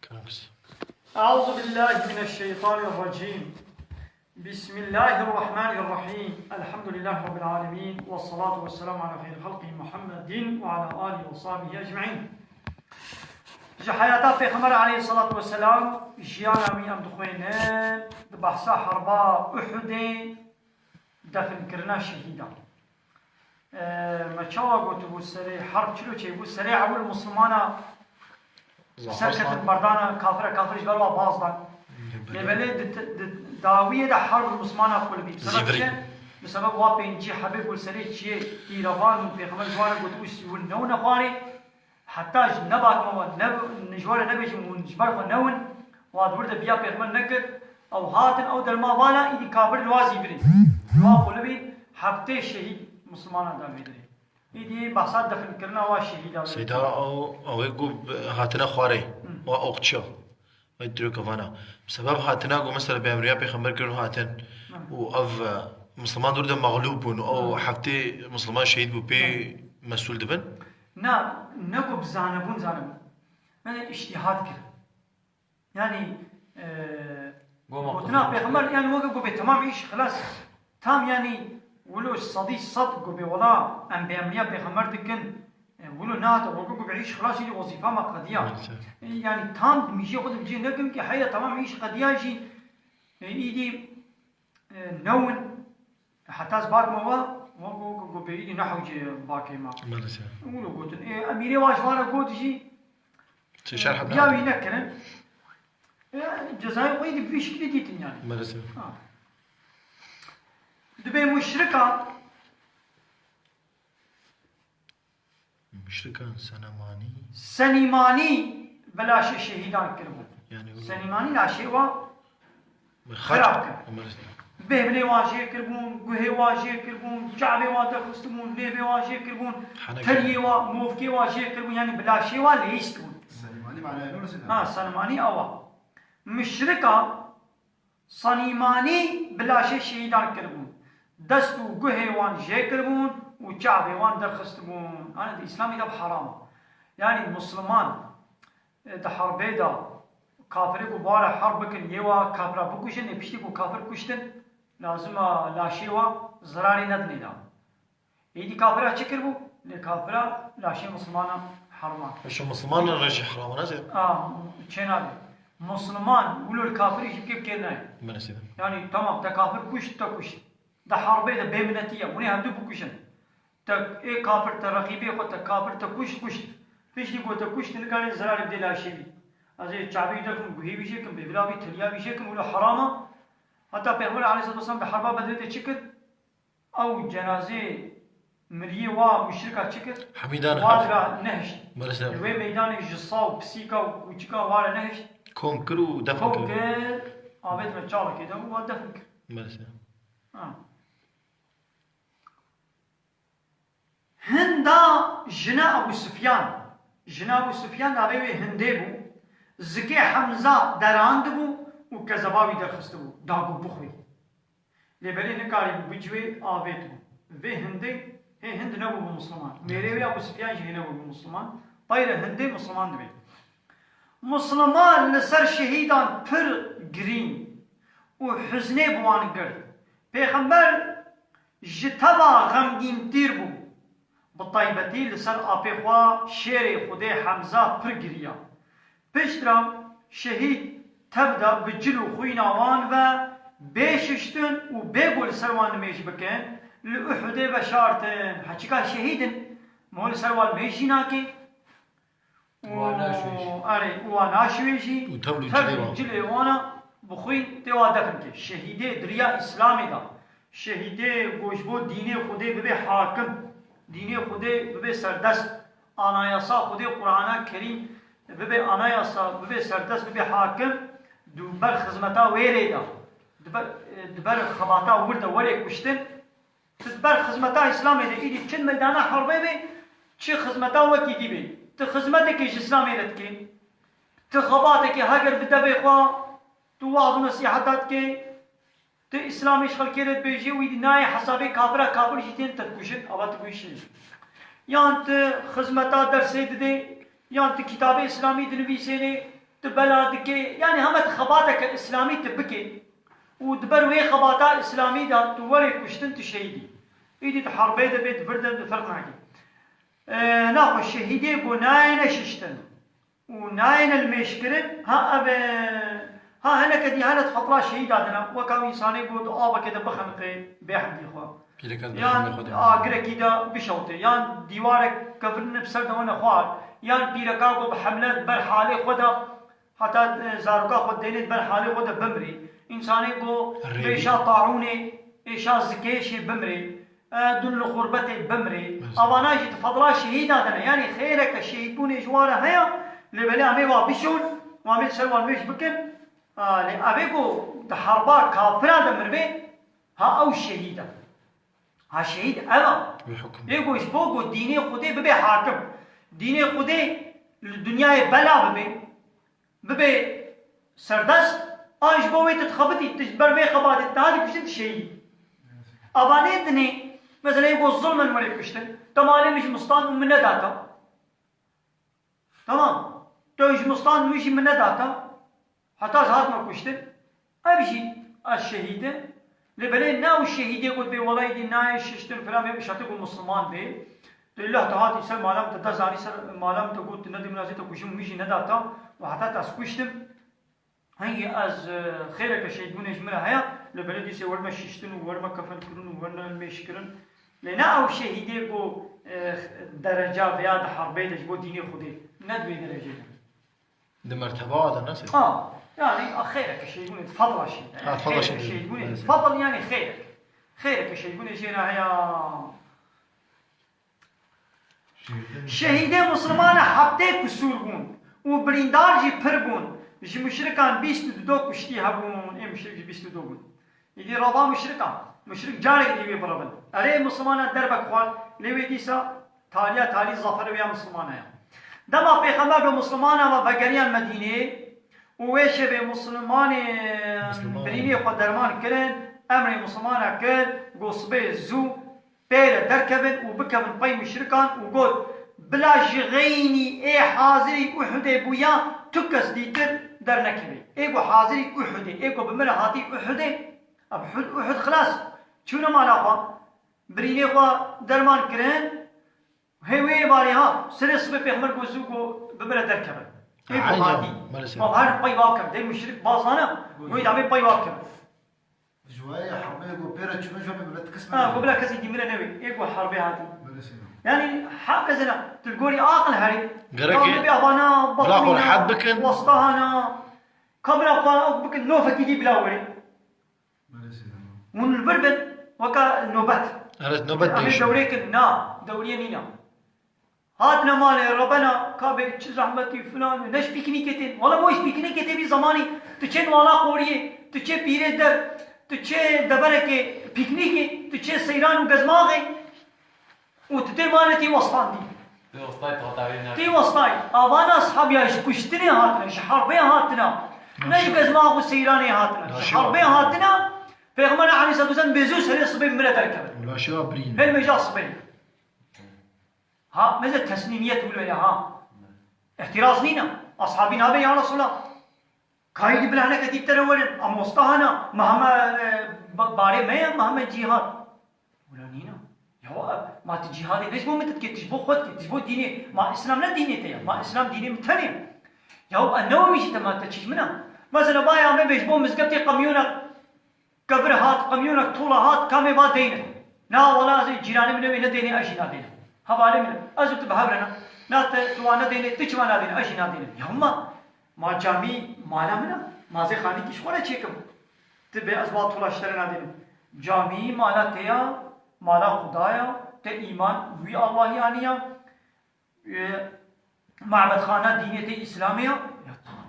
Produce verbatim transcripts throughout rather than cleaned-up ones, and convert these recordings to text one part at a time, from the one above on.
Kerem kızım. أعوذ بالله من الشيطان الرجيم. بسم الله الرحمن الرحيم. الحمد لله رب العالمين. والصلاة والسلام على خير خلقه محمد وعلى آله وصحبه أجمعين. Ji heyata Pêxember aleyhissalatu vesselam, jiyana wî em dixwînin, di behsa herba Uhudê, definkirina şehîdan. Ee, me çawa gotibû serê herb çilo çêbû, serê ewil Muslimana serketin berdana kafira, kafir ji ber wa baz dan. Lê belê di, di dawiyê de herb Muslimana kul bî. Bi sebeb çi? Bi sebeb wa pêncî hebê ku li serê çiyê tîrevan û Pêxember ji wan re gotibû, win newine xwarê. Heta ji nebakme wan, ne, ji wan re nebêjin hûn ji ber xwe newin, wa di wir de biya Pêxember nekir, ew hatin, ew derma vala, îdî kafir li wa zîvirî. Li wa xulibî, heftê şehîd Muslimana da vê dirê. Îdî behsa definkirina wa şehîda wê. Seyda, ew, ew ê ku bi-, hatine xwarê, Hı. wa oqçiya. Ew diro kevana. Bi sebeb hatina ku mesela bi emriya Pêxember kirin hatin. Hı. Û ev, e, Musliman di wir de mexlûb bûn. Ew Hı. heftê Musliman şehîd bû pê Hı. mesûl dibin. Na, ne ku bi zanebûn, zanebûn. Me de îştîhad kir. Yani, e, Goma gotina qulfê Pêxember, yani weke ku bê temam îş xilas, tam yani wilo sedî sed ku bê wela em bêemriya Pêxember dikin, e, wilo nehate weke ku bê îş xilas, îdî wezîfa me qediya. Maalesef. E, yani tam di mîjê xwe de bi cih nekim ki heyra temam îş qediya jî, e, îdî, e, newin. Heta ez bakme we, we go, go, go bêyî ne hewcê bakê me. Maalesef. Wilo gotin. Ê, emîrê wa ji wan re got jî, Çi şerh biya wî nekirin. Ê, cezayê xwe yî di vî şiklî dîtin yani. Maalesef. Ha. Dibê muşrikan Muşrikan Senemanî. Senîmanî bi laşê şehîdan kiribûn. Yani bu Senîmanî laşê wa Xirab kir. Bêhvilê wan jê kirbûn, guhê wan jê kirbûn, çavê wan derxistibûn, nêvê wan jê kirbûn, Henekê. Teriyê wan, movkê wan jê kirbûn, yani bi laşê wan leyîs dibûn. Senîmanî manaya ne mesela? Ha, Senîmanî ew a. Mişrika Sanîmanî bi laşê şehîdan kiribûn. Dest û guhê wan jê kiribûn û çavê wan derxistibûn. Anî di Îslamê de bi heram e. Yani Musliman, e, di herbê de kafirê ku bi wan re herb bikin, yê wa kafira bikujin, ê piştî ku kafir kuştin, lazim e laşê wa zirarê nedinê de. Êdî kafira çi kiribû? Lê kafira laşê Muslimana herman. Laşê Muslimana re jî heram e, ne zê? A, çê nabê. Musliman wilo li kafirî jî bikê bikê nayê. Maalesef. Yani tamam, te kafir kuşt, te kuşt. Di herbê de bêminetî ye. Hûn ê hevdu bikuşin. Te ê kafir, te reqîbê xwe, te kafir, te kuşt, kuşt. Piştî ku te kuşt, nikarê zirarê bidê laşê wî. Ez ê çavê wî derxim, guhê wî jê kim, bêvila wî, teliya wî jê kim, wilo heram e. Heta Pêxember aleyhisselatu vesselam di herba Bedrê de çi kir? Ew cenazê miriyê wa muşrika çi kir? Hemîdan Wa hef. Dira nehişt. Maalesef. Li wê meydanê ji sa û pisîka û kûçika wa re nehişt. Kom kir û defn Kom kir. Kir, avêt me çalekê de û wa defn kir. Maalesef. Ha. Hinda jina Ebu Sufyan. Jina Ebu Sufyan navê wê Hindê bû. Zikê Hemza derandibû û kezeba wî derxistibû. Da ku bixwî. Lê belê nikarîbû bicivê, avêt bû. Vê Hindê, hê Hind nebûbû Musliman. Mêrê wê Ebu Sufyan jî hê nebûbû Musliman. Peyre Hindê Musliman dibê. Musliman li ser şehîdan pir girîn û huznê bi wan girt. Pêxember ji teva xemgîntîr bû. Bi taybetî li ser apê xwe şêrê Xwedê Hemza pir giriya. Piştre şehîd tev de bi cil û xwîna wan ve bê şiştin û bê ku li ser wan nimêj bikin, li Uhudê veşartin. Heçika şehîd in, mo li ser wan nimêj jî nake. Û, Wan naşuêjî. Erê, û wan naşuêjî. Û tevl û Tevl cilê û wan. Cilê wana bi xwîn tê wa defn kir. Şehîdê di riya Îslamê de. Şehîdê ku ji bo dînê Xwedê bibe hakim. Dînê Xwedê bibe serdest. Anayasa Xwedê Qur'ana Kerîm bibe anayasa, bibe serdest, bibe hakim. Di ber xizmeta wê rê de. Di ber, di ber xebata wir de were kuştin. Tu di ber xizmeta Îslamê de îdî çi meydana herbê bê, çi xizmeta wekî dî bê. Tu xizmetekê ji Îslamê re dikê. Tu xebatekê heger bi devê xwe, tu waz û nesîheta dikê, tu Îslamê ji xelkê re dibêjê, wî dî nayê hesabê kafira, kafir jî tên te dikujin, ava tu bûyî şehîd. Yan tu xizmeta dersê didê, yan tu kitabê Îslamî dinivîsênê, bela dike, yanî heme tu xebateke îslamî tu bike û di ber wê xebata îslamî de tu werê kuştin, tu şehîdî. Îdî tu herbê de bê, di vir de, di ferq nake. E, naxwe şehîdê ku nayêne şiştin û nayêne limêjkirin, ha ev e, ha hineke dî hene di fetla şehîda de ne. Weka wî însanê ku di avekê de bixeniqê bê hemdî xwe. Pîreka di ber hemlê xwe de. Yan agirekî de bişewtê, yan dîwarek kevirine bi ser de wene xwar, yan pîreka ku bi hemle di ber halê xwe de, heta, e, zaroka xwe dênê di ber halê xwe de bimrî. Însanê ku Rêvî. Êşa taûnê, êşa zikêşê bimrî. E, dûn li xurbetê bimrî. Belê. Avana jî di fedla şehîda de ne. Yanî xêreke şehîdbûnê ji wan re heye, lê belê em ê wa bişon, wan ê ser wan mêj bikin. A, lê evê ku di herba kafira de miribê, ha ew şehîd e. Ha şehîd ev e. Wî hukm. Ê ku ji bo ku dînê Xwedê bibe hakim. Dînê Xwedê li dinyayê bela bibe. Bibe serdest, an ji bo wê tu dixebitî, tu ji ber vê xebatê tu hadî kuştin, tu şehîdî. Ava nê dinê, mesela, yê ku zulmen werê kuştin, te malê min ji min stand û min nedata. Tamam. Te ji min stand, min jî min nedata. Heta ez hatime kuştin. Ev jî ez şehîd e. Lê belê ne ew şehîdê got bê welayî dî nayê şiştin filan bê, şertê ku misliman bê. Tu îlah tu hatî ser mala min, tu dest anî ser mala min, tu got tu nedî min ez ê te kujim, min jî nedata û heta te ez kuştim. Hingî ez, e, xêreke şehîdbûnê ji min re heye, lê belê dîsê werime şiştin û werime kefenkirin û werime mêjkirin. Lê ne ew şehîdê ku, e, dereca veya di herbê de ji bo dînê Xwedê. Ne di wê derecê de. Di merteba de ne sê? Ha, yani, a, xêreke şehîdbûnê, fadla şehîd. Ha, fadla şehîd. Xêreke şehîdbûnê, belê. Fadl yani xêrek. Xêreke şehîdbûnê jê re heye. Şehîdê Mislimana heftê kusûr bûn û birîndar jî pir bûn. Ji muşrikan bîst û du kuştî hebûn. Ê muşrik jî bîst û du bûn. Îdî rava muşrikan. Muşrik carek dî wê birevin. Erê Mislimana derbek xwar, lê wê dîsa taliya talî zaferê wê ya Mislimana ya. Dema Pêxember bi Mislimana ve vegeriyan Medînê û wê şevê Mislimanê Misliman. Birînê xwe derman kirin, emrê Mislimana kir, got sibê zû pê re derkevin û bikevin pey muşrikan û got, bila ji xeynî ê hazirî Uhudê bûya tu kes dîtir dernekevê. Ê ku hazirî Uhudê, ê ku bi min re hatî Uhudê, ev Uhud, Uhud xilas, çûne mala xwe, birînê xwe derman kirin, hê wê barê ha, serê sibê pêxember got zû ku bi min re derkevin. Ê ku Aynen. Hatî, Maalesef. Ma her pey wa kevin, dê muşrik bazane, wê da bê pey wa kevin. Ji wayê herbê ku pê re çûne, ji wayê bila ti kes Ha, mene. Ku bila kesî dî min re newê. Ê ku herbê hatî. Belê seyda. Yani, hak ez ne. Tu li gorî aqil herî. Gerek Tam e. Bi avana, bila xwe rehet bikin. Wasta hana. Ka bila xwe ew bikin, nofekî dî bila werê. Belê seyda. Hûn li vir bin, weka nobet. Evet, nobet Em ê değişiyor. Dewrê kin, na, dewriye nîna. Hatine malê, rebena, ka bê çi zehmetî filan, ne ji pîknîkê tên. Wala bo ji pîknîkê tê vî zemanî, tu çê Nuala Qoriyê, tu çê Pîrê Der, tu çê Deverekê pîknîkê, tu çê Seyran û Gezmaxê û tu tê malê tî westandî. Tî westay, tu hata vê ne. Tî westay. Avana eshabiya ji kuştinê hatine, ji herbê hatine. Ne ji Gezmax û Seyranê hatine. Ji herbê hatine. Pêxember Aleyhisselam bêzû serê sibê mire derkeve. Laşiya birîn. Hên meja sibê. Ha, meze teslimiyet wilo ya ha. Îhtiraz nîne. Ashabî nabe ya Resulallah. Kayî bila hineke dî tere werin. Em wasta hana. Me heme, e, ba-, barê me ye, me heme cîhad. Wilo nîne. Ya, ma tu cîhadê ne ji bo min tu dikê, tu ji bo xwe dikê, tu ji bo dînê. Ma Îslam ne dînê te ye. Ma Îslam dînê min tenê. Ya, e, ne wî jî te ma te çi ji min e. Mesela baya me bê ji bo mizgeftê qemiyona Kevir hat, qemyonek tola hat, kamê va deyne. Na wala ez ê cîranê min ewê nedeyne, ez jî nadeyne. Hevalê min e. Ez û tu bi hev re ne. Na te, tu wan nedeyne, tu çima nadeyne, ez jî nadeyne. Ya ma, ma camî mala min e. Ma zê xanîkî ji xwe re çêkim. Tu bê ez va tola ji te re nadeynim. Camî mala te ya, mala Xuda ya, te îman wî Allahî aniya. E, mabetxana dînê te Îslamê ya,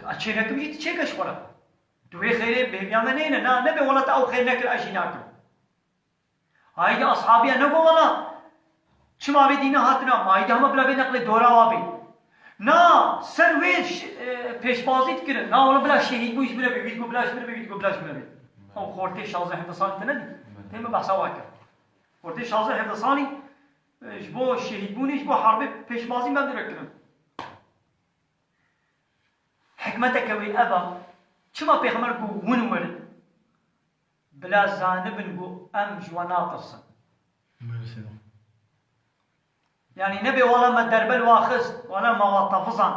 ya, çênekim jî tu çêke ji xwe re. Tu wê xêrê bêviya me neyne, na, nebe wela te ew xêr nekir, ez jî nakim. Haydi ashabiya nego wela, çima vê dîne hatina, ma haydi hema bila vê neqlê dora wa bê. Na, ser wê ş-, e, pêşbazî dikirin. Na, wela bila şehîd bû ji min re bê, wî digo bila ji min re bê, wî digo bila ji min re bê. Ew xortê şazdeh hevdeh salî te nedî. Tê min behsa wa kir. Xortê şazdeh hevdeh salî, e, ji bo şehîdbûnê, ji bo herbê pêşbazî me direk kirin. Hikmeteke wê ev e, çima Pêxember got, hûn werin? Bila zanibin got, em ji we natirsin. Maalesef. Yanî nebê wala me derbe li wa xist, wala me wa tefizan.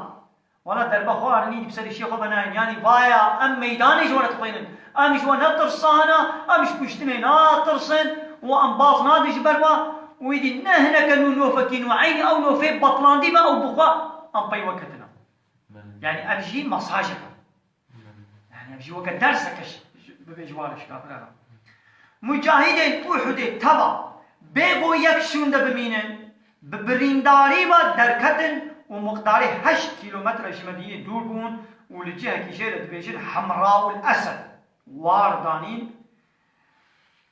Wala derbe xwe arinî bi serê şêxo benayên. Yanî vaya em meydanê ji we re dixwînin. Em ji we netirsana, em ji kuştinê natirsin û em baz nadin ji ber wa. Wî dî ne hineke nû nofekî nû eynî ew nofê betlandî be ew bi xwe em pey we ketine. Belê. Yanî ev jî mesajek e. Belê. Yanî ev jî weke derseke ji, ji, bibe ji wan re ji kafira re. Mucahidên Uhudê teva bê ku yek şûnde bimînin, bi birîndarî ve derketin û miqdarê heşt kîlometre ji Medînê dûr bûn û li cihekî jê re dibêjin Hemraul Esed war danîn.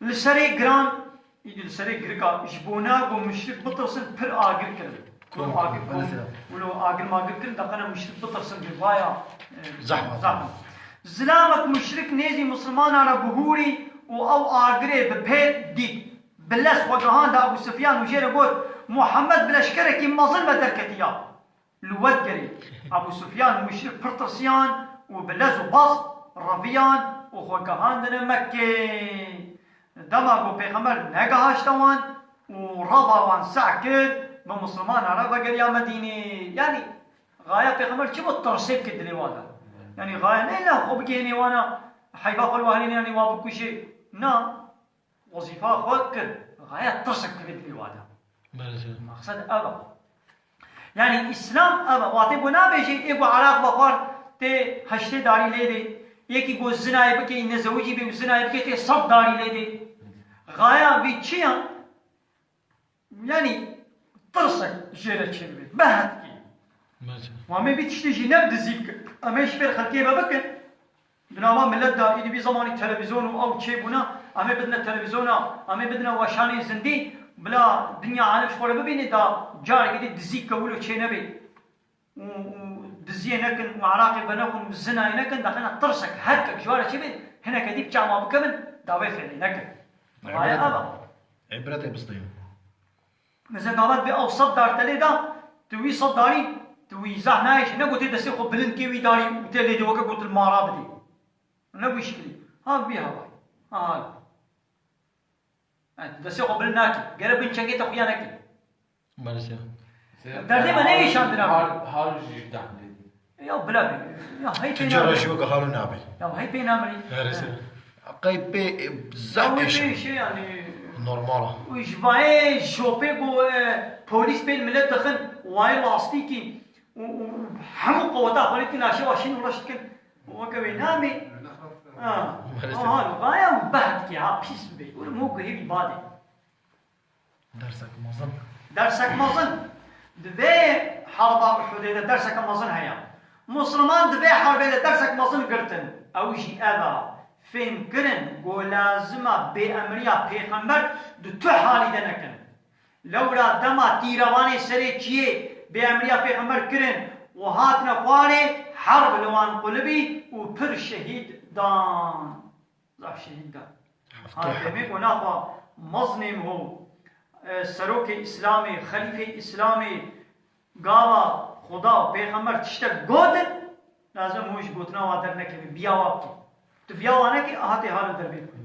Li serê giran, îdî li serê girika, ji bona ku muşrik bitirsin, pir agir kirin. Wilo Tamam, agir ben kon, size. wilo agir magir kirin, da qene muşrik bitirsin, bi vaya, e, Zehmet. zehmet. Zilamek muşrik nêzî Mislimana re bihûrî û ew agirê bi pêl dît. Bi lez xwe gihand Abu Sufyan û jê re got, Muhammed bi leşkerekî mezin ve derketiya. Li we digerî. Ebû Sufyan û muşrik pir tirsiyan û bi lez û baz reviyan û xwe gehandine Mekkê. Dema ku Pêxember negehaşte wan û reva wan seh kir, bi Mislimana re vegeriya Medînê. Yanî, xaya Pêxember çi bû tirsê bike dilê wan de? Yanî, xaya ne la xwe bigihênê wana, heyba xwe li wan hênê, yanî wa bikuşê. Na. Wezîfa xwe kir. Xaya tirsek tevê dilê wa de. Belê. Maqsed ev e. Yanî Îslam ev e. Watê ku nabêjê ê ku Iraq vexwar tê heştê darî lê dê. Yekî ku zinayê bike, î nezewicî bê û zinayê bike tê sed darî lê dê. Xaya vî çi ya? Yanî tirsek jê re çêbibe. Behetkî. Belê. Wa me vî tiştê jî ne bi dizî bike. Em ê ji ber xelkê ve bikin. Di nava millet de, îdî vî zemanî televîzyon û ew çêbûna, em ê bidine televîzyona, em ê bidine weşanê zindî, bila dinya alem ji xwe re bibîne, da carekê dî dizî ke wilo çê nebê. Û, û diziyê nekin, û Iraqê venexwin, û zinayê nekin, da qena tirsek, herkek ji we re çêbê, hineke dî bi çama bikevin, da vê fêlê nekin. Raya ev e. Îbretê bistînin. Mesela, davet bê ew sed dar te lê da, tu wî sed darî, tu wî zah nayêşî, ne ku tê destê xwe bilind kê wî darî û tê lê dê weke ku tu li mara bidî. Ne bu şekilî. Ha, bi havayî. Ha, hala. Evet, destê xwe bilind nakî. Gere bin çengê te xuya nekî. Maalesef. Derdê me neyê şandina. Har, har jî dahmê. Ya bila be. Ya hey pê Tunca namrî. Rajî weke halo nabe. Ya hey pê namrî. Neresi? Qey pê, e, zaf Ya hey pê eşin. Şey yani. Normal. Û ji bayê şopê ku, e, polîs pê millet dixin, wayê lastîkî û, û, û hemû qeweta xwe lê tîna şewa şîn û reş dikin. Weke wê namê. Ha. Maalesef. Aha, baya û behdikê ha pîs bibê. Û mû guhê wî badê. Dersek mezin. Dersek mezin. Di vê herba Uhudê de derseke mezin heye. Musliman di vê herbê de dersek mezin girtin. Ew jî ev e. Fêm kirin ku lazim e bêemriya Pêxember di tu halî de nekin. Lewra dema tîrevanê serê çiyê bêemriya Pêxember kirin û hatine xwarê, herb li wan qulibî û pir şehîd dan. Zaf şehîd da. Heftê Ha, heb. Demê ku naxwa mezinên ho, e, serokê Îslamê, xelîfê Îslamê, gava Xuda û Pêxember tiştek gotin, lazim ho ji gotina wa dernekevê, biya wa bikê. Tu biya wa nekê, aha tê halo derbê bikê.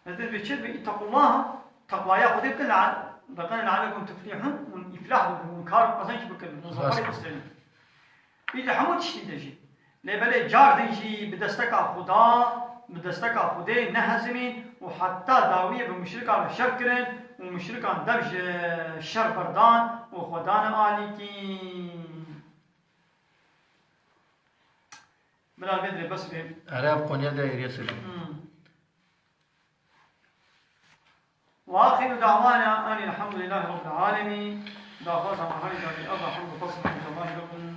Ez dê bê çi dibê, îtequllaha, teqwaya Xwedê bikin, leal-, bikin lealekum tuflihun, hûn îflah bibin, hûn kar û qezenc bikin, hûn Rast. Zaferê bistênin. Î li hemû tiştî de jî. Lê belê car din jî bi desteka Xuda, bi desteka Xwedê nehezimîn û heta dawiyê bi muşrikan re şer kirin û muşrikan dev ji şer berdan û xwe dane alîkî. Bila vê dirê bes bê. Ere ev konuya de êrî sêdem. Hmm. وآخر دعوانا أن الحمد لله رب العالمين. Daxwaza me herî carî ev e, hemd û pes li Xwedê Teala bibin.